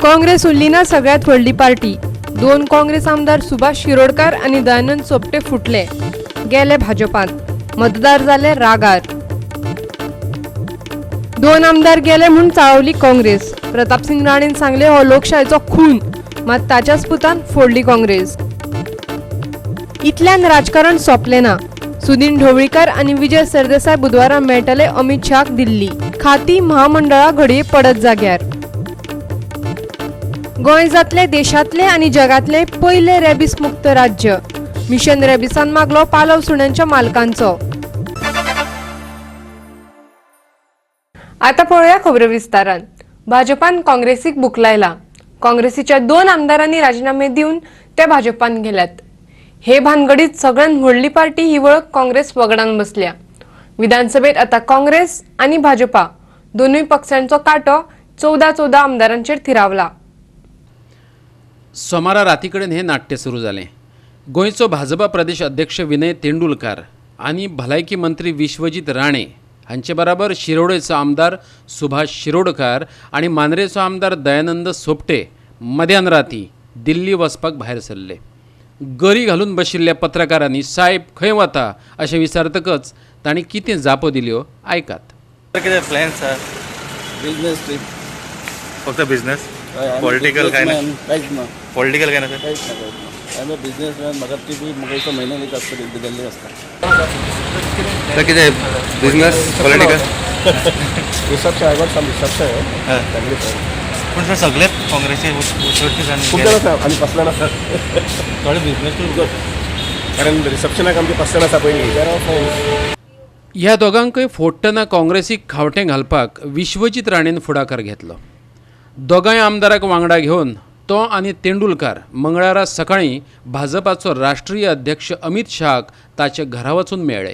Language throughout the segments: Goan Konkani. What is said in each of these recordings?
काँग्रेस उरली ना सगळ्यात व्हडली पार्टी. दोन काँग्रेस आमदार सुभाष शिरोडकर आनी दयानंद सोपटे फुटले, गेले भाजपांत. मतदार जाले रागार. दोन आमदार गेले म्हूण चाळवली काँग्रेस. प्रतापसिंग राणेन सांगले हो लोकशायेचो खून, मात ताच्याच पुतान फोडली काँग्रेस. इतल्यान राजकारण सोंपलें ना. सुदिन ढवळीकर आनी विजय सरदेसाय बुधवारा मेळटले अमित शहाक दिल्ली. खाती महामंडळां घडये पडत जाग्यार. गोंय जातले देशांतले आनी जगांतले पयले रेबीस मुक्त राज्य. मिशन रेबिसान मागलो पालव सुण्यांच्या मालकांचो. आता पळोवया खबरो विस्तारान. भाजपान काँग्रेसीक बुकलायला. काँग्रेसीच्या दोन आमदारांनी राजीनामे दिवन ते भाजपान गेल्यात. हे भानगडीत सगळ्यात व्हडली पार्टी ही वळख काँग्रेस वगडान बसल्या. विधानसभेत आता काँग्रेस आनी भाजपा दोनूय पक्षांचो कांटो 14-14 आमदारांचेर थिरावला. सोमारा राती कडेन हें नाट्य सुरू जालें. गोंयचो भाजपा प्रदेश अध्यक्ष विनय तेंडुलकार आनी भलायकी मंत्री विश्वजीत राणे हांचे बराबर शिरोडेचो आमदार सुभाष शिरोडकार आनी मांद्रेचो आमदार दयानंद सोपटे मध्यान राती दिल्ली वचपाक भायर सरले. गरी घालून बशिल्ल्या पत्रकारांनी साहेब खंय वता अशें विचारतकच तांणी कितें जापो दिल्यो आयकात. कितें प्लॅन आसा? Business trip. फक्त बिझनेस, पॉलिटिकल काय ना? कांयच ना. पॉलिटिकल काय ना सर? कांयच ना, कांयच ना. I am a businessman. म्हाका ट्रिपी म्हाका दिसता म्हयन्याक एक आसता दिल्ली आसता. सर, कितें business, political? Reception, I got some reception, family. पूण सर, सगळे काँग्रेसी चडशे जाण. खूब जाण आसा आनी पांच जाण आसा. थोडे बिझनेस. कारण रिसेप्शनाक आमचे पांच जाण आसा पयलीं. ह्या दोगांकय फोडटना काँग्रेसीक खावटें घालपाक विश्वजीत राणेन फुडाकार घेतलो. दोगांय आमदाराक वांगडा घेवन तो आनी तेंडुलकार मंगळारा सकाळीं भाजपाचो राष्ट्रीय अध्यक्ष अमित शहाक ताच्या घरा वचून मेळ्ळे.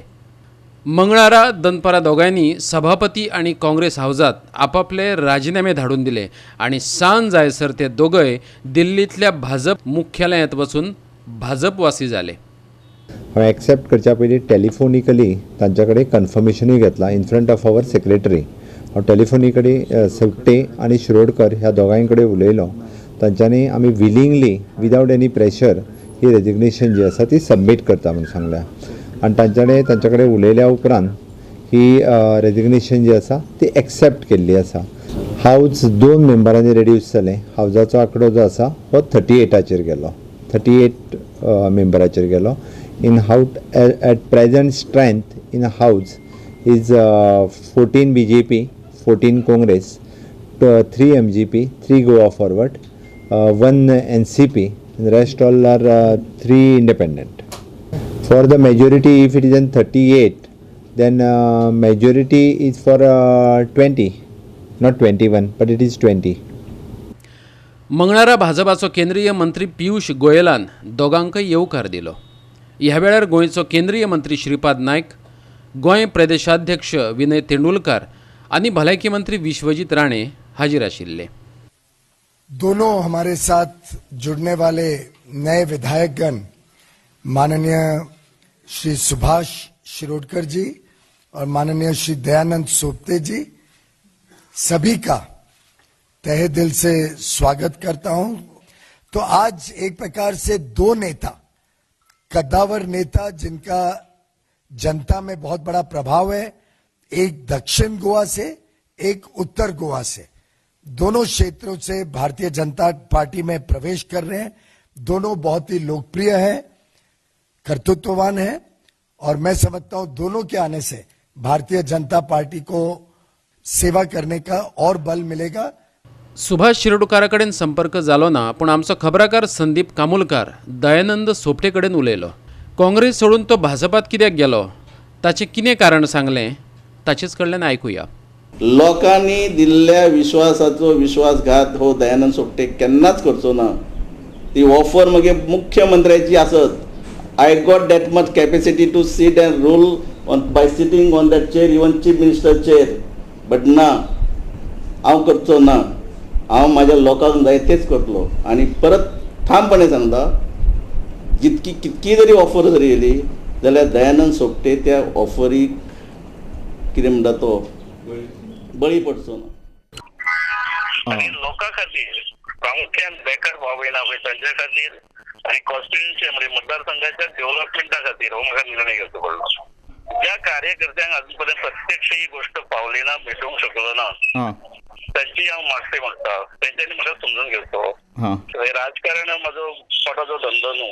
मंगळारा दनपारा दोगांयनी सभापती आनी काँग्रेस हावजात आपापले राजिनामे धाडून दिले आनी सांज जायसर ते दोगय दिल्लींतल्या भाजप मुख्यालयांत वचून भाजपवासी जाले. हांवें एक्सेप्ट करच्या पयलीं टेलिफोनिकली तांच्या कडेन कन्फर्मेशनूय घेतलां. In front of our secretary हांव टेलिफोनिकली सोपटे आनी शिरोडकर ह्या दोगांय कडेन उलयलो. तांच्यांनी आमी विलिंगली, विदावट एनी प्रेशर ही रेजिग्नेशन जी आसा ती सबमीट करता म्हूण सांगल्या आनी तांच्यानी तांच्या कडेन उलयल्या उपरांत ही रेजिग्नेशन जी आसा ती एक्सेप्ट केल्ली आसा. हावज दोन मेंबरांनी रेड्यूस जालें. हावजाचो आंकडो जो आसा हो 38आचेर गेलो, 38 मेंबराचेर गेलो. In house, at present strength in house is 14 BJP, 14 Congress, 3 MGP, 3 Goa Forward, 1 NCP, rest all are 3 independent. For the majority, if it is in 38, then majority is for 20, not 21, but it is 20. मंगळारा भाजपाचो केंद्रीय मंत्री पियूष गोयलान दोगांकय येवकार दिलो. ह्या वेळार गोंयचो केंद्रीय मंत्री श्रीपाद नायक, गोंय प्रदेशाध्यक्ष विनय तेंडुलकार आनी भलायकी मंत्री विश्वजीत राणे हाजीर आशिल्ले. दोनों हमारे साथ जुड़ने वाले नए विधायकगण, माननीय श्री सुभाष शिरोडकर जी और माननीय श्री दयानंद सोपते जी, सभी का तहे दिल से स्वागत करता हूं। तो आज एक प्रकार से दो नेता, कद्दावर नेता, जिनका जनता में बहुत बड़ा प्रभाव है, एक दक्षिण गोवा से, एक उत्तर गोवा से, दोनों क्षेत्रों से भारतीय जनता पार्टी में प्रवेश कर रहे हैं। दोनों बहुत ही लोकप्रिय हैं, कर्तृत्ववान हैं और मैं समझता हूं दोनों के आने से भारतीय जनता पार्टी को सेवा करने का और बल मिलेगा। सुभाष शिरोडकारा कडेन संपर्क जालो ना, पूण आमचो खबराकार संदीप कामुलकार दयानंद सोपटे कडेन उलयलो. काँग्रेस सोडून तो भाजपात कित्याक गेलो ताचें कितें कारण सांगलें ताचेच कडल्यान आयकुया. लोकांनी दिल्ल्या विश्वासाचो विश्वासघात हो दयानंद सोपटे केन्नाच करचो ना. ती ऑफर मागीर मुख्यमंत्र्याची आसत, I got that much capacity to sit and rule on by sitting on that chair, even chief minister chair, but ना, हांव करचो ना. हांव म्हाज्या लोकांक जाय तेच करतलो. आनी परत ठामपणे सांगता, जितकी कितकी जरी ऑफर जरी येयली जाल्यार दयानंद सोपटे त्या ऑफरीक कितें म्हणटा तो बळी पडचो ना. आनी लोकां खातीर प्रामुख्यान बेकार भाव भयणां पळय तांच्या खातीर आनी कॉन्स्टिट्युएन्सी म्हणजे मतदारसंघाच्या डेव्हलपमेंटा खातीर हो म्हाका निर्णय घेवचो पडलो. ज्या कार्यकर्त्यांक अजून पर्यंत प्रत्यक्ष ही गोष्ट पावली ना, भेटूंक शकलो ना, तांची हांव माफी मागता. तेंच्यांनी म्हाका समजून घेवचो. राजकारण म्हजो पोटाचो धंदो न्हू.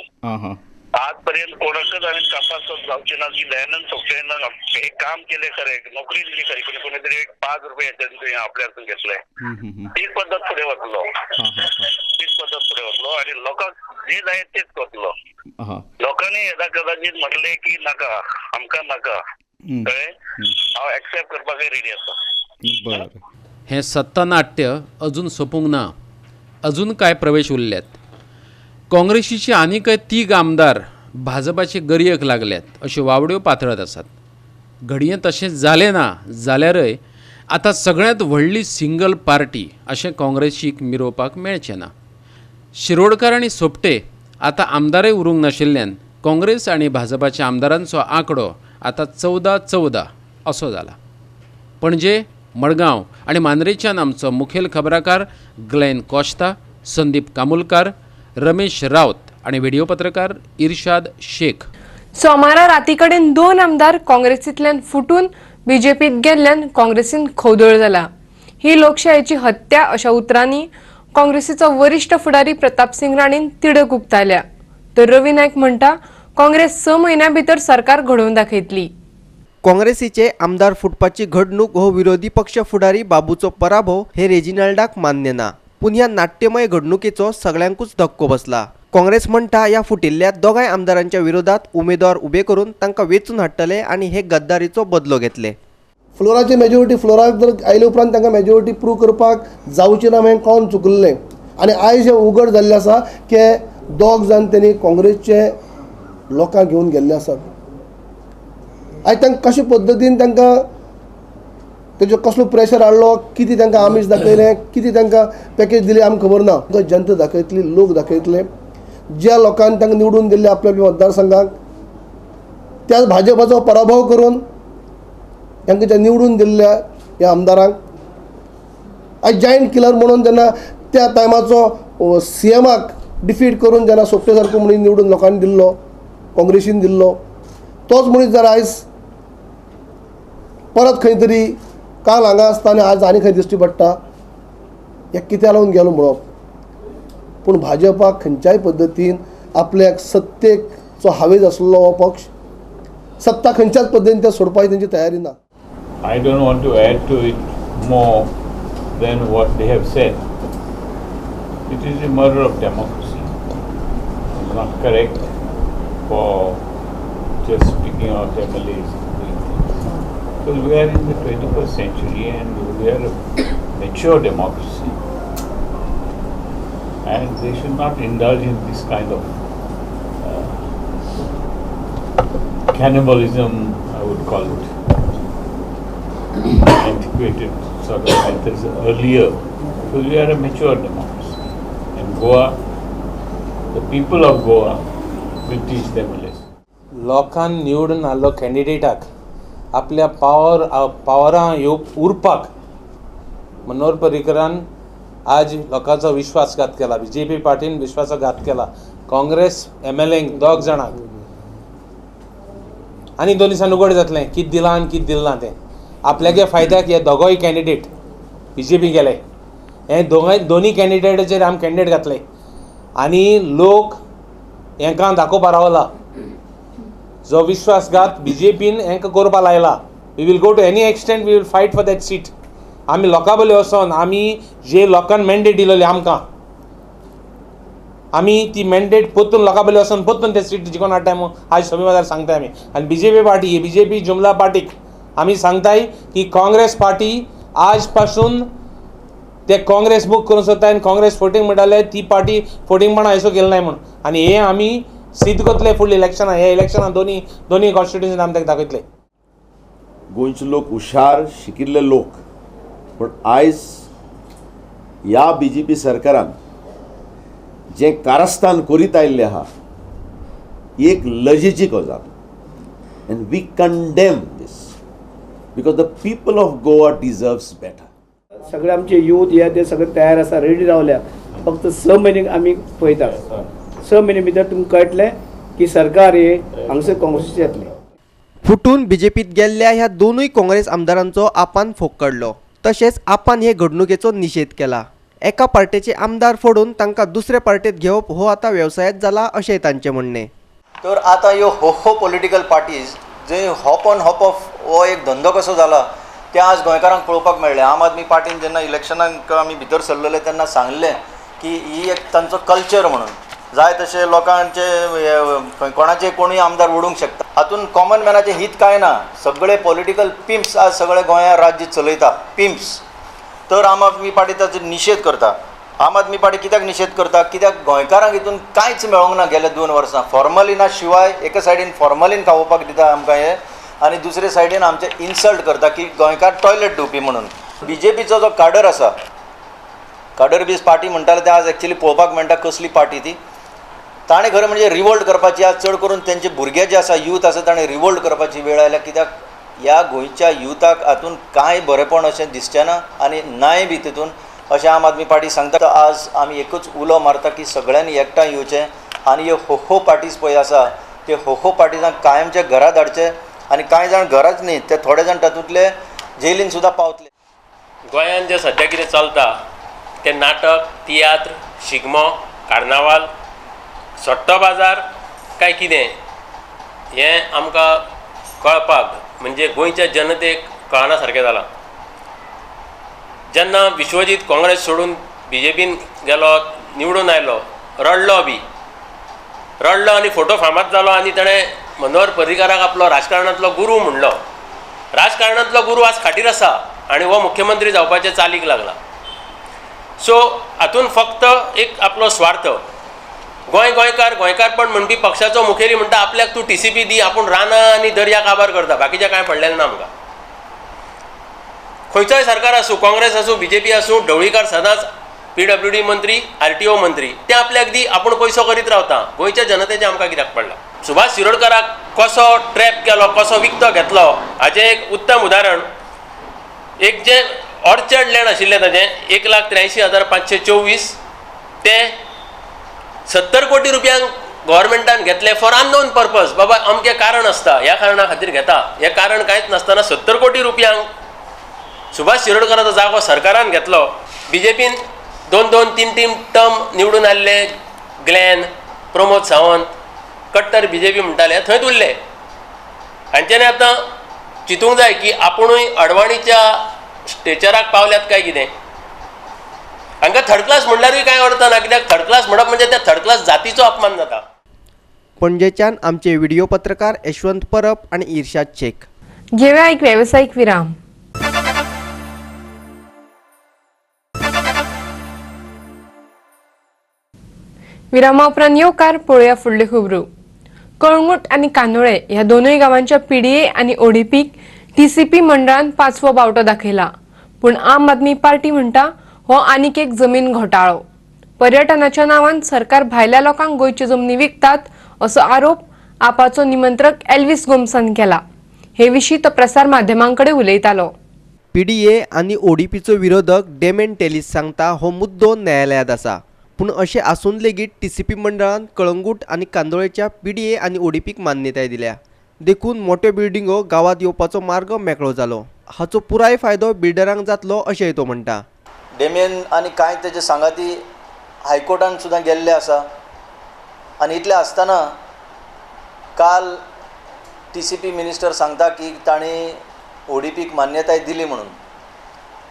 आजपर्यंत कोणाकच आनी तपास जावची ना की दयानंद सोपटेन हे काम केले खरे, नोकरी दिली खरी, कोणी कोणी तरी 5 रुपये ह्याच्यातून आपल्यातून घेतले. तीच पद्दत फुडें वतलो, तीच पद्दत फुडें वतलो आनी लोकांक जे जाय तेच करतलो. लोकांनी येदा कदाचित म्हटले की नाका, आमकां नाका, कळ्ळें, हांव एक्सेप्ट करपाकय रेडी आसा. हें सत्तानाट्य अजून सोंपूंक ना, अजून कांय प्रवेश उरल्यात. काँग्रेसीचे आनीकय 3 आमदार भाजपाचे गरयेक लागल्यात अश्यो वावड्यो पातळत आसात. घडये तशें जालें ना जाल्यारय आतां सगळ्यांत व्हडली सिंगल पार्टी अशें काँग्रेसीक मिरोवपाक मेळचें ना. शिरोडकर आनी सोपटे आतां आमदारय उरूंक नाशिल्ल्यान काँग्रेस आनी भाजपाच्या आमदारांचो आंकडो आतां 14-14 असो जाला. पणजे, मडगांव आनी मांद्रेच्यान आमचो मुखेल खबराकार ग्लॅन कोश्ता, संदीप कामुलकार, रमेश राऊत आणि व्हिडिओ पत्रकार इर्शाद शेख. सोमारा राती कडेन 2 आमदार काँग्रेसींतल्यान फुटून बीजेपीत गेल्ल्यान काँग्रेसीन खोदळ जाला. ही लोकशायेची हत्या अशा उतरांनी काँग्रेसीचो वरिष्ठ फुडारी प्रतापसिंग राणेन तिडक उक्तायल्या. तर रवी नायक म्हणटा काँग्रेस 6 म्हयन्यां भितर सरकार घडोवन दाखयतली. काँग्रेसीचे आमदार फुटपाची घडणूक हो विरोधी पक्ष फुडारी बाबूचो पराभव हे रेजिनाल्डाक मान्य ना. पूण ह्या नाट्यमय घडणुकेचो सगळ्यांकूच धक्को बसला. काँग्रेस म्हणटा ह्या फुटिल्ल्या दोगांय आमदारांच्या विरोधात उमेदवार उबे करून तांकां वेंचून हाडटले आनी हे गद्दारीचो बदलो घेतले. फ्लोराची मेजॉरिटी फ्लोराक जर आयले उपरांत तांकां मेजॉरिटी प्रूव करपाक जावची ना हें कळोन चुकल्लें आनी आयज हें उगड जाल्लें आसा की दोग जाण तेणी काँग्रेसचे लोकांक घेवन गेल्ले आसात. आयज तांकां कशे पद्दतीन तांकां तेजो कसलो प्रेशर हाडलो, कितें तांकां आमीश दाखयलें, कितें तांकां पॅकेज दिली आमकां खबर ना. जनता दाखयतली, लोक दाखयतले. ज्या लोकांनी तांकां निवडून दिल्ले आपल्या आपल्या मतदारसंघाक त्याच भाजपाचो पराभव करून तांकां ज्या निवडून दिल्ल्या ह्या आमदारांक आयज जायंट किलर म्हणून जेन्ना त्या टायमाचो सी एमाक डिफीट करून जेन्ना सोपटे सारको म्हणून निवडून लोकांनी दिल्लो, काँग्रेसीन दिल्लो, तोच मनीस जर आयज परत खंय तरी काल हांगा आसता आनी आज आनी खंय दिश्टी पडटा, हें कित्याक लागून गेलो म्हणप. पूण भाजपाक खंयच्याय पद्दतीन आपल्याक सत्तेचो हावेस आसलेलो हो पक्ष सत्ता खंयच्याच पद्दतीन ते सोडपाची तेंची तयारी ना. I don't want to add to it more than what they have said. It is a murder of democracy. It's not correct for just picking out MLAs and doing things. Because we are in the 21st century and we are a mature democracy. And they should not indulge in this kind of cannibalism, I would call it. Antiquated sort of methods earlier, because we are a mature democracy. And Goa, the people of Goa will teach them a lesson. लोकान निवडून आल्लो कॅन्डिडेटाक आपल्या पावरां येवप उरपाक मनोहर पर्रीकरान आज लोकांचो विश्वासघात केला. बी जे पी पार्टीन विश्वासघात केला. काँग्रेस एम एल एंक दोग जाणांक आनी 2 दिसान उगड जातलें कितें दिलां आनी कितें दिलें ना तें. आपल्यागे फायद्याक हे दोगोय कॅन्डिडेट बी जे पी गेले. हे दोनूय कॅन्डिडेटाचेर आमी कॅन्डिडेट घातले आनी लोक हेंकां दाखोवपा रावला जो विश्वासघात बी जे पीन हेंकां करपा लायला. We will go to any extent, we will fight for that seat. आमी लोकां बले वचोन आमी जे लोकांक मॅन्डेट दिलेली आमकां आमी ती मॅन्डेट परतून लोकां बले वचोन परतून ते सीट जिखोन हाडटाय म्हूण आज सभे मदार सांगताय आमी. आनी B J P party, B J P जुमला पार्टीक आमी सांगताय की काँग्रेस पार्टी आज पासून ते काँग्रेस बूक करूंक सोदताय आनी काँग्रेस फोटींग म्हणटाले ती पार्टी फोटींगपणां हांयसो केलें नाय म्हूण. आनी हें आमी सिद्ध करतले फुडल्या इलेक्शनां. हे इलेक्शनां दोनी कॉन्स्टिट्युशन आमी ताका दाखयतले. गोंयचे लोक हुशार शिकिल्ले लोक, पूण आयज ह्या बी जे पी सरकारान जें कारस्थान करीत आयिल्लें आहा एक लजेची गजाल. And we condemn this because the people of Goa deserves better. सगळे आमचे यूथ हे ते सगळे तयार आसा, रेडी रावल्या. फक्त 6 म्हयने आमी पळयता, 6 म्हयने भितर तुमकां कळटलें की सरकार हे हांगसर काँग्रेसीचें येतलें. फुटून बीजेपीत गेल्ल्या ह्या दोनूय काँग्रेस आमदारांचो आपान फोग काडलो. तशेंच आपान हे घडणुकेचो निशेध केला. एका पार्टेचे आमदार फोडून तांकां दुसरे पार्टेत घेवप हो आतां वेवसायच जाला अशें तांचें म्हणणें. तर आतां ह्यो हो हो पॉलिटिकल पार्टीज जंय हॉप ऑन हॉप ऑफ हो एक धंदो कसो जाला तें आज गोंयकारांक पळोवपाक मेळ्ळें. आम आदमी पार्टीन जेन्ना इलेक्शनाक आमी भितर सरलेले तेन्ना सांगलें की ही एक तांचो कल्चर म्हणून जाय तशें लोकांचे कोणाचे कोणूय आमदार ओडूंक शकता. हातून कॉमन मॅनाचें हित कांय ना. सगळे पॉलिटिकल पिम्प्स आज सगळे गोंया राज्य चलयता पिम्प्स. तर आम आदमी पार्टी ताचो निशेध करता. आम आदमी पार्टी कित्याक निशेध करता? कित्याक गोंयकारांक हितून कांयच मेळोंक ना गेले 2 वर्सां. फॉर्मलिना शिवाय एका सायडीन फॉर्मलीन खावोवपाक दिता आमकां हे आनी दुसरे सायडीन आमचे इन्सल्ट करता की गोंयकार टॉयलेट धुवपी म्हणून. बीजेपीचो जो काडर आसा, काडर बीज पार्टी म्हणटाले ते आज एक्चुअली पळोवपाक मेळटा कसली पार्टी ती. ताणें खरें म्हणजे रिवोल्ट करपाची आज चड करून तेंचे भुरगे जे आसा यूथ आसा ताणें रिवोल्ट करपाची वेळ आयल्या. कित्याक ह्या गोंयच्या युथाक हातून कांय बरेंपण अशें दिसचें ना आनी नाय बी तितून अशें आम आदमी पार्टी सांगता. आज आमी एकूच उलो मारता की सगळ्यांनी एकठांय येवचें आनी ह्यो हो हो पार्टीज पळय आसा त्यो हो हो पार्टीजांक कायमचे घरा धाडचे आनी कांय जाण घराच न्ही ते थोडे जाण तातूंतले जेलीन सुद्दां पावतले. गोंयांत जें सद्या कितें चलता तें नाटक, तियात्र, शिगमो, कार्नावाल, सट्टो बाजार काय कितें हें आमकां कळपाक म्हणजे गोंयच्या जनतेक कळना सारकें जालां. जेन्ना विश्वजीत काँग्रेस सोडून बीजेपीन गेलो, निवडून आयलो, रडलो बी रडलो आनी फोटो फामाद जालो आनी ताणें मनोहर पर्रीकाराक आपलो राजकारणांतलो गुरू म्हणलो. राजकारणांतलो गुरू आज खाटीर आसा आनी हो मुख्यमंत्री जावपाचे चालीक लागला. सो हातून फक्त एक आपलो स्वार्थ. गोंय गोंयकार गोंयकारपण म्हणपी पक्षाचो मुखेली म्हणटा आपल्याक तूं TCP दी, आपूण रानां आनी दर्या काबार करता, बाकीचें कांय पडलेलें ना आमकां. खंयचोय सरकार आसूं, काँग्रेस आसूं, बीजेपी आसूं, ढवळीकार सदांच PWD मंत्री, RTO मंत्री, ते आपल्याक दी, आपूण पयसो करीत रावता. गोंयच्या जनतेचें आमकां कित्याक पडलां? सुभाष शिरोडकाराक कसो ट्रॅप केलो, कसो विकतो घेतलो हाचें एक उत्तम उदाहरण. एक जें ऑर्चर्ड लँड आशिल्लें ताजें 1,83,524 तें 70 कोटी रुपयांक गव्हर्मेंटान घेतलें फॉर अननोन पर्पज. बाबा अमकें कारण आसता, ह्या कारणा खातीर घेता, हें कारण कांयच नासतना 70 कोटी रुपयांक सुभाष शिरोडकाराचो जागो सरकारान घेतलो. बीजेपीन 2 2 3 3 टर्म निवडून आयिल्ले ग्लॅन, प्रमोद सावंत कट्टर बीजेपी म्हणटाले, थंयच उरले. हांच्यानी आतां चिंतूंक जाय की आपुणूय अडवाणीच्या स्टेचराक पावल्यात काय कितें. हांकां थर्ड क्लास म्हणल्यारूय कांय अर्थ ना, कित्याक थर्ड क्लास म्हणप म्हणजे त्या थर्ड क्लास जातीचो अपमान जाता. पणजेच्यान आमचे व्हिडिओ पत्रकार यशवंत परब आनी इर्शाद शेख. घेवया एक वेवसायीक विराम. विरामा उपरांत येवकार पळोवया फुडल्यो खबरो. कळंगूट आनी कांदोळे ह्या दोनूय गांवांच्या PDA आनी ODPक TCP मंडळान 5वो बावटो दाखयला. पूण आम आदमी पार्टी म्हणटा हो आनीक एक जमीन घोटाळो. पर्यटनाच्या नांवान सरकार भायल्या लोकांक गोंयच्यो जमनी विकतात असो आरोप आपाचो निमंत्रक एल्विस गोम्सान केला. हे विशीं तो प्रसार माध्यमां कडेन उलयतालो. PDA आनी ODPचो विरोधक डेमेन टेलिस सांगता हो मुद्दो न्यायालयांत आसा. पूण अशें आसून लेगीत TCP मंडळान कळंगूट आनी कांदोळेच्या PDA आनी ODPक मान्यताय दिल्या. देखून मोट्यो बिल्डिंगो गांवांत येवपाचो मार्ग मेकळो जालो. हाचो पुराय फायदो बिल्डरांक जातलो अशेंय तो म्हणटा. डेमियन आनी कांय तेजे सांगाती हायकोर्टान सुद्दां गेल्ले आसा आनी इतलें आसतना काल TCP minister सांगता की तांणी ODPक मान्यताय दिली म्हणून.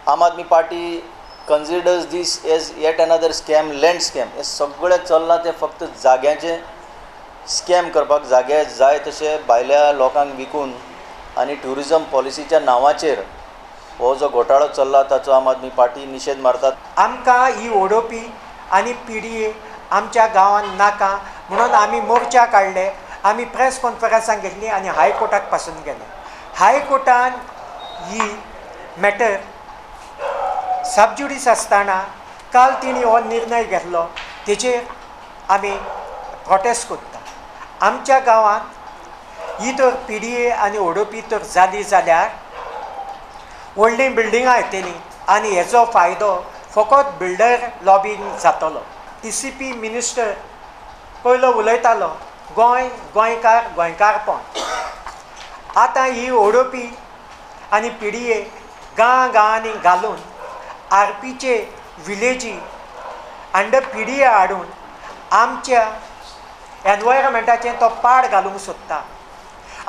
Aam Aadmi Party considers this as yet another scam, land scam. हें सगळें चल्लां तें फक्त जाग्याचें स्कॅम करपाक, जागे जाय तशे भायल्या लोकांक विकून आनी ट्युरिजम पॉलिसीच्या नांवाचेर हो जो घोटाळो चल्ला ताचो आम आदमी पार्टी निशेध मारतात. आमकां ही ODP आनी PDA आमच्या गांवांत नाका म्हणून आमी मोर्चा काडले, आमी प्रेस कॉन्फरन्सां घेतली आनी हायकोर्टाक पासून गेले. हायकोर्टान ही मॅटर सब ज्युडीस आसतना काल तिणी हो निर्णय घेतलो, तेजेर आमी प्रोटेस्ट करता. आमच्या गांवांत ही तर PDA आनी ODP तर जाली जाल्यार व्हडलीं बिल्डिंगां येतलीं आनी हेचो फायदो फकत बिल्डर लॉबींग जातलो. टी सी पी मिनिस्टर पयलो उलयतालो गोंय गोंयकार गोंयकारपण, आतां ही ओडोपी आनी पी डी ए गांव गांवांनी घालून आरपीचे विलेजी अंडर पी डी ए हाडून आमच्या एनवायरमेंटाचें तो पाड घालूंक सोदता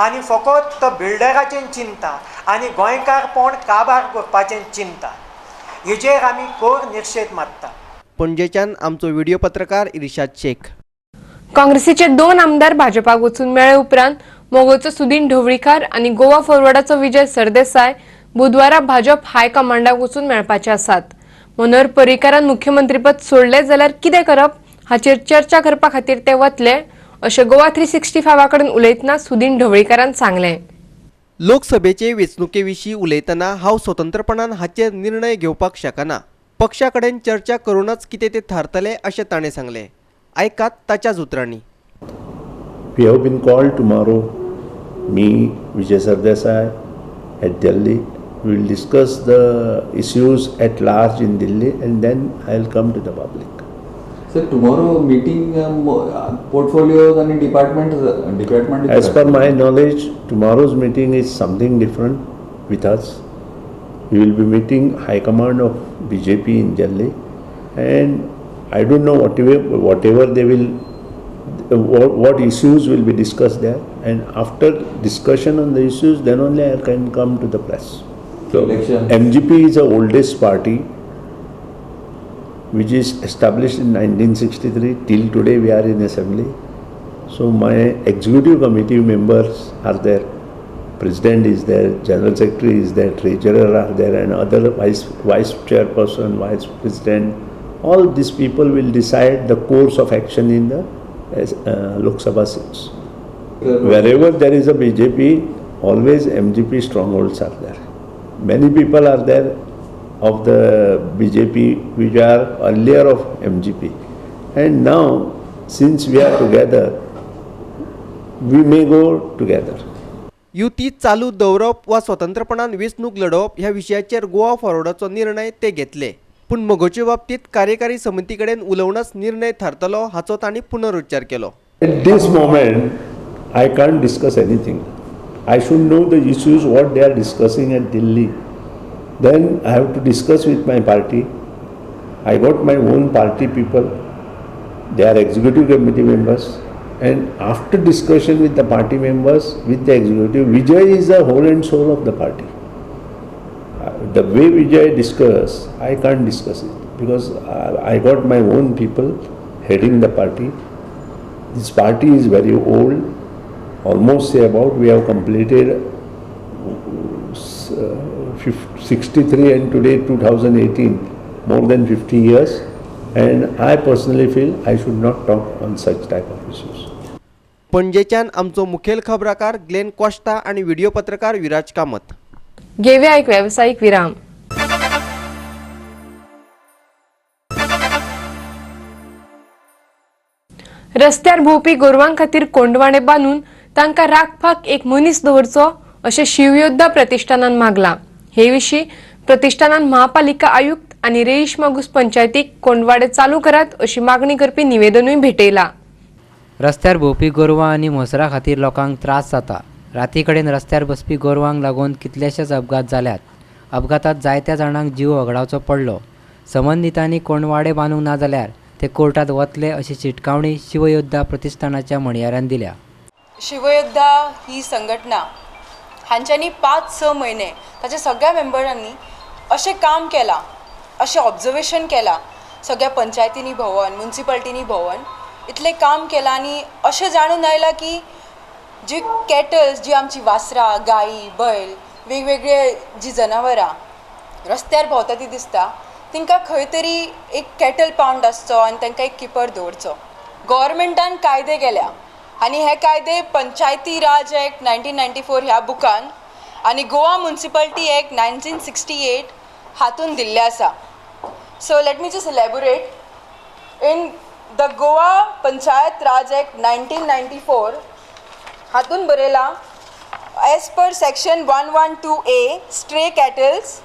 आनी फकत तो बिल्डराचें चिंता आनी गोंयकारपण काबार करपाचें चिंता. हेजेर आमी कोर निशेध मारता. पणजेच्यान आमचो व्हिडिओ पत्रकार इर्शाद शेख. काँग्रेसीचे 2 आमदार भाजपाक वचून मेळ्ळे उपरांत मोगोचो सुदीन ढवळीकार आनी गोवा फॉरवर्डाचो विजय सरदेसाय बुधवारा भाजप हायकमांडाक वचून मेळपाचे आसात. मनोहर पर्रीकारान मुख्यमंत्रीपद सोडले जाल्यार कितें करप हाचेर चर्चा करपा खातीर ते वतले अशें गोवा 365 कडेन उलयतना सुदीन ढवळीकारान सांगलें. लोकसभेचे वेंचणुके विशीं उलयतना हांव स्वतंत्रपणान हाचेर निर्णय घेवपाक शकना, पक्षा कडेन चर्चा करूनच कितें तें थारतलें अशें ताणें सांगलें. आयकात ताच्याच उतरांनी. We have been called tomorrow, me, Vijay Sardesai at Delhi. We will discuss the issues at large in Delhi and then I will come to the public. Sir, tomorrow meeting portfolios and department. As per my knowledge, tomorrow's meeting is something different with us. We will be meeting High Command of BJP in Delhi, and I don't know whatever they will, what issues will be discussed there, and after discussion on the issues, then only I can come to the press. So, MGP is the oldest party, which is established in 1963. Till today we are in assembly. So my executive committee members are there, president is there, general secretary is there, treasurer are there, and other vice chairperson, vice president. All these people will decide the course of action in the Lok Sabha seats. Wherever there is a BJP, always MGP strongholds are there. Many people are there of the BJP which are earlier of MGP, and now since we are together, we may go together. युती चालू दवरप वा स्वतंत्रपणान वेंचणूक लढोवप ह्या विशयाचेर गोवा फॉरवर्डाचो निर्णय ते घेतले, पूण मगोचे बाबतींत कार्यकारी समिती कडेन उलोवनच निर्णय थारतलो हाचो तांणी पुनरुच्चार केलो. At this moment, I can't discuss anything. I should know the issues what they are discussing at Delhi. Then I have to discuss with my party. I got my own party people. They are executive committee members. And after discussion with the party members, with the executive, Vijay is the whole and soul of the party. The way Vijay discuss, I can't discuss it because I got my own people heading the party. This party is very old. Almost say about we have completed 63 and today 2018, more than 50 years, and I personally feel I should not talk on such type of issues. पणजेच्यान आमचो मुखेल खबराकार ग्लेन कोस्टा आणि व्हिडिओ पत्रकार विराज कामत. घेऊया एक व्यावसायिक विराम. रस्त्यार भोंवपी गोरवां खातीर कोंडवाणे बांदून तांकां राखपाक एक मनीस दवरचो अशें शिवयोद्धा प्रतिष्ठानान मागलां. हे विशीं प्रतिष्ठानान महापालिका आयुक्त आनी रेईश मागूस पंचायतीक कोंडवाडे चालू करात अशी मागणी करपी निवेदनूय भेटयलां. रस्त्यार भोंवपी गोरवां आनी म्हसरां खातीर लोकांक त्रास जाता. राती कडेन रस्त्यार बसपी गोरवांक लागून कितलेशेच अपघात जाल्यात. अपघातात जायत्या जाणांक जीव वगडावचो पडलो. संबंदितांनी कोंडवाडे बांदूंक ना जाल्यार ते कोर्टात वतले अशी शिटकावणी शिवयोद्धा प्रतिष्ठानाच्या म्हणयाऱ्यान दिल्या. शिवयोद्धा ही संघटना हांच्यांनी 5-6 म्हयने ताच्या सगळ्या मेंबरांनी अशें काम केलां, अशें ऑब्जर्वेशन केलां, सगळ्या पंचायतींनी भोंवन, म्युनिसिपालिटींनी भोंवन इतलें काम केलां आनी अशें जाणून आयलां की जी कॅटल्स, जी आमची वासरां, गायी, बैल, वेगवेगळे जी जनावरां रस्त्यार भोंवता ती दिसता, तांकां खंय तरी एक कॅटल पावंड आसचो आनी तांकां एक किपर दवरचो. गव्हर्मेंटान कायदे केल्या आनी हे कायदे पंचायती राज एक्ट 1994 ह्या बुकान आनी गोवा म्युनिसिपालिटी एक्ट 1968 हातून दिल्ले आसा. So let me just elaborate. In the Goa Panchayat Raj Act 1994 हातून बरयलां, as per section 112A stray cattles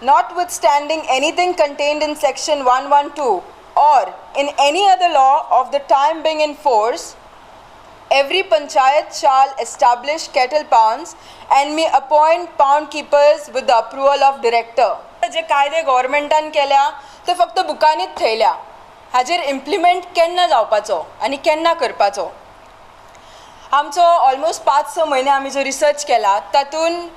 Notwithstanding anything contained in section 112 or in any other law of the time being in force, every panchayat shall establish cattle pounds and may appoint pound keepers with the approval of director. जे कायदे गव्हर्मेंटान केल्या ते फक्त बुकांनीच थेयल्या, हाजेर इम्प्लिमेंट केन्ना जावपाचो आनी केन्ना करपाचो? आमचो ऑलमोस्ट 5-6 म्हयने आमी जो रिसर्च केला तातूंत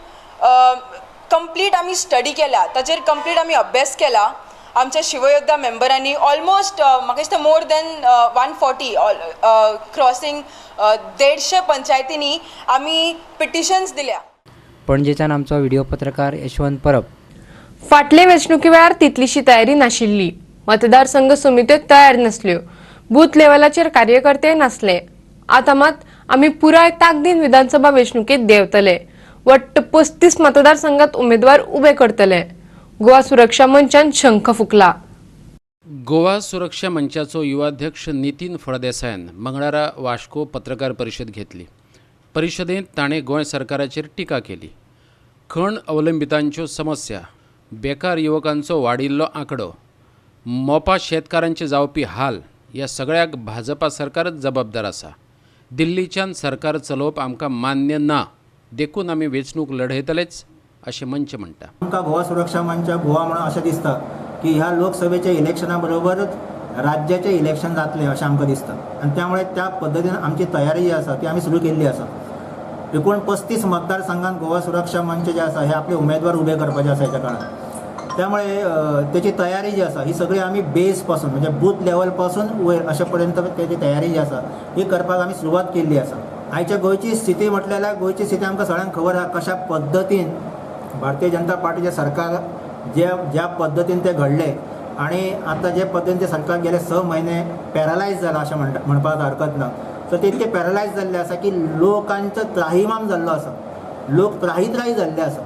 कंप्लीट आमी स्टडी केला, ताचेर कंप्लीट आमी अभ्यास केला. आमच्या शिवयोद्धा मेंबरांनी ऑलमोस्ट म्हाका दिसता मोर दॅन 140 क्रॉसिंग 150 पंचायतींनी आमी पिटिशन्स दिल्या. पणजेच्यान आमचो व्हिडिओ पत्रकार यशवंत परब. फाटले वेंचणुके वेळार तितलीशी तयारी नाशिल्ली, मतदारसंघ समित्यो तयार नासल्यो, बूथ लेव्हलाचेर कार्यकर्ते नासले. आतां मात आमी पुराय ताकदीन विधानसभा वेंचणुकेंत देंवतले. वट्ट 35 मतदारसंघात उमेदवार उबे करतले. गोवा सुरक्षा मंचान शंख फुकला. गोवा सुरक्षा मंचाचो युवाध्यक्ष नितीन फळदेसायान मंगळारा वास्को पत्रकार परिशद घेतली. परिशदेंत ताणें गोंय सरकाराचेर टिका केली. खण अवलंबितांच्यो समस्या, बेकार युवकांचो वाडिल्लो आंकडो, मोपा शेतकारांचे जावपी हाल ह्या सगळ्याक भाजपा सरकारच जबाबदार आसा. दिल्लीच्यान सरकार चलोवप आमकां मान्य ना, देखून आमी वेंचणूक लढयतलेच अशें मंच म्हणटा. आमकां गोवा सुरक्षा मंच गोवा म्हणून अशें दिसता की ह्या लोकसभेच्या इलेक्शना बरोबरच राज्याचें इलेक्शन जातलें अशें आमकां दिसता आनी त्यामुळे त्या पद्दतीन आमची तयारी जी आसा ती आमी सुरू केल्ली आसा. एकूण 35 मतदारसंघात गोवा सुरक्षा मंच जे आसा हे आपले उमेदवार उबे करपाचे आसा ह्या काळात. त्यामुळे त्याची तयारी जी आसा ही सगळी आमी बेस पासून म्हणजे बूथ लेवल पासून वयर अशे पर्यंत त्याची तयारी जी आसा ही करपाक आमी सुरवात केल्ली आसा. आयच्या गोंयची स्थिती म्हटल्यार जाल्यार गोंयची स्थिती आमकां सगळ्यांक खबर आसा कशा पद्दतीन भारतीय जनता पार्टीचें सरकार ज्या ज्या पद्दतीन तें घडलें आनी आतां जे पद्दतीन तें सरकार गेले 6 म्हयने पॅरलायज जालां अशें म्हणपाक हरकत ना. सो ते इतकें पॅरलायज जाल्लें आसा की लोकांचो त्राहिमाम जाल्लो आसा, लोक त्राही त्राही जाल्ले आसा.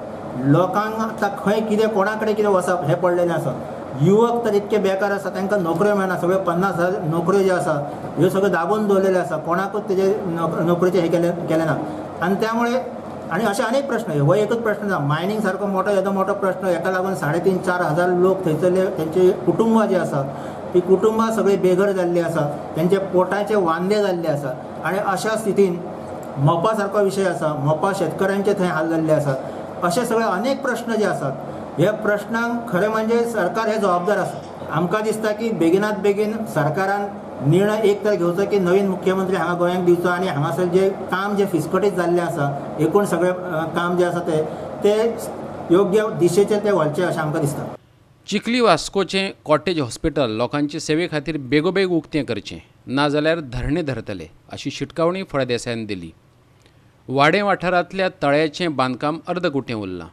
लोकांक आतां खंय कितें कोणा कडेन कितें वचप हें पडलेलें आसा. युवक तर इतके बेकार आसा, तांकां नोकऱ्यो मेळना. सगळ्यो 50,000 नोकऱ्यो ज्यो आसा ह्यो सगळ्यो दाबून दवरलेल्यो आसा, कोणाकूच तेजे नोकरेचें हें केलें ना. आनी त्यामुळे आनी अशे अनेक प्रश्न, हो एकूच प्रश्न ना. मायनींग सारको मोठो येदो मोठो प्रश्न, हेका लागून 3,500-4 हजार लोक थंयसरले तेंची कुटुंबां जी आसा ती कुटुंबां सगळीं बेघर जाल्लीं आसा, तेंचे पोटाचे वांदे जाल्ले आसा. आनी अशा स्थितीन मोपा सारको विशय आसा, मोपा शेतकऱ्यांचे थंय हाल जाल्ले आसा. अशे सगळे अनेक प्रश्न जे आसात ह्या प्रश्नांक खरें म्हणजे सरकार हे जबाबदार आसा. आमकां दिसता की बेगिनात बेगीन सरकारान निर्णय एक तर घेवचो की नवीन मुख्यमंत्री हांगा गोंयांक दिवचो आनी हांगासर जे काम जे फिसकटीत जाल्लें आसा एकूण सगळें काम जें आसा ते योग्य दिशेचेर ते व्हरचें अशें आमकां दिसता. चिखली वास्कोचें कॉटेज हॉस्पिटल लोकांचे सेवे खातीर बेगोबेग उक्तें करचें, नाजाल्यार धरणे धरतले अशी शिटकावणी फळदेसायान दिली. वाडें वाठारांतल्या तळ्याचें बांदकाम अर्दकुटें उरलां,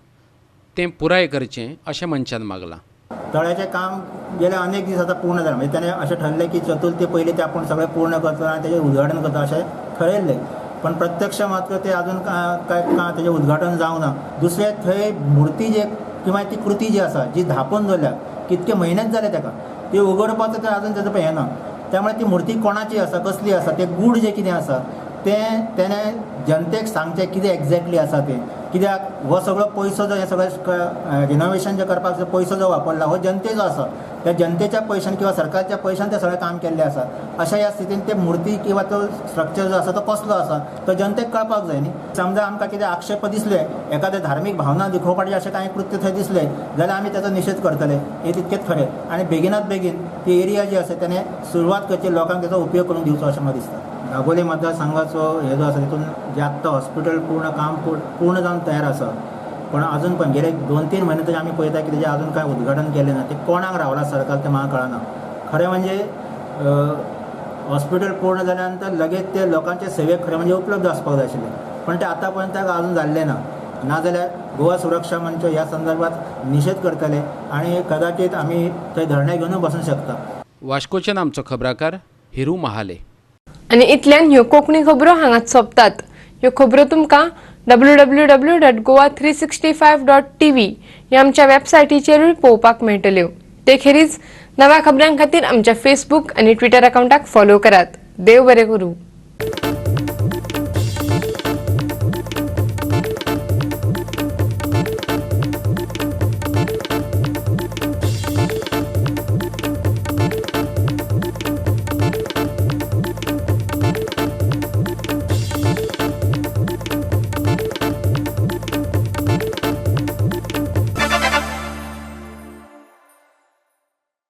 तें पुराय करचें अशें मंचान मागलां. तळ्याचें काम गेले अनेक दीस आतां पूर्ण जालें, म्हणजे ताणें अशें ठरलें की चतुर्थी पयलीं तें आपूण सगळें पूर्ण करतलो आनी तेजें उद्घाटन करता अशें ठरयल्लें, पण प्रत्यक्ष मात्र तें अजून काय तेजें उद्घाटन जावंक ना. दुसरें थंय मुर्ती जे किंवा ती कृती जी आसा जी धांपून दवरल्या कितके म्हयनेच जाले ताका ती उगडपाचो तें अजून तेजो हें ना. त्यामुळे ती मुर्ती कोणाची आसा, कसली आसा, तें गूढ जें कितें आसा तें तेणें जनतेक सांगचें कितें एग्जॅक्टली आसा तें. कित्याक हो सगळो पयसो जो हें सगळें रिनोवेशन जें करपाक जो पयसो जो वापरला हो जनतेचो आसा, त्या जनतेच्या पयशान किंवा सरकारच्या पयशान तें सगळें काम केल्लें आसा. अशा ह्या स्थितीन ते मुर्ती किंवा तो स्ट्रक्चर जो आसा तो कसलो आसा तो जनतेक कळपाक जाय न्ही. समजा आमकां कितें आक्षेप दिसले, एखादें धार्मीक भावना दाखोवपाचें अशें कांय कृत्य थंय दिसलें जाल्यार आमी ताचो निशेध करतले, हें तितकेंच खरें. आनी बेगिनात बेगीन ती एरिया जी आसा तेणें सुरवात करची, लोकांक ताचो उपयोग करून दिवचो अशें म्हाका दिसता. दाबोली मतदारसंघाचो हे जो आसा तितून जे आत्तां हॉस्पिटल पूर्ण काम पूर्ण जावन तयार आसा, पण अजून पण गेले 2-3 म्हयने तरी आमी पळयता की तेजें अजून कांय उद्घाटन केलें ना. तें कोणाक रावलां सरकार तें म्हाका कळना. खरें म्हणजे हॉस्पिटल पूर्ण जाल्या नंतर लगेच ते लोकांचे सेवेक खरें म्हणजे उपलब्ध आसपाक जाय आशिल्लें, पण तें आतां पर्यंत अजून जाल्लें ना. नाजाल्यार गोवा सुरक्षा मंच ह्या संदर्भात निशेध करतले आनी कदाचित आमी थंय धरणे घेवन बसूंक शकता. वास्कोच्यान आमचो खबराकार हिरू महाले. आनी इतल्यान ह्यो कोंकणी खबरो हांगाच सोंपतात. ह्यो खबरो तुमकां www.goa365.tv ह्या आमच्या वेबसायटीचेरूय पळोवपाक मेळटल्यो. ते खेरीज नव्या खबरां खातीर आमच्या फेसबूक आनी ट्विटर अकावंटाक फॉलो करात. देव बरें करूं.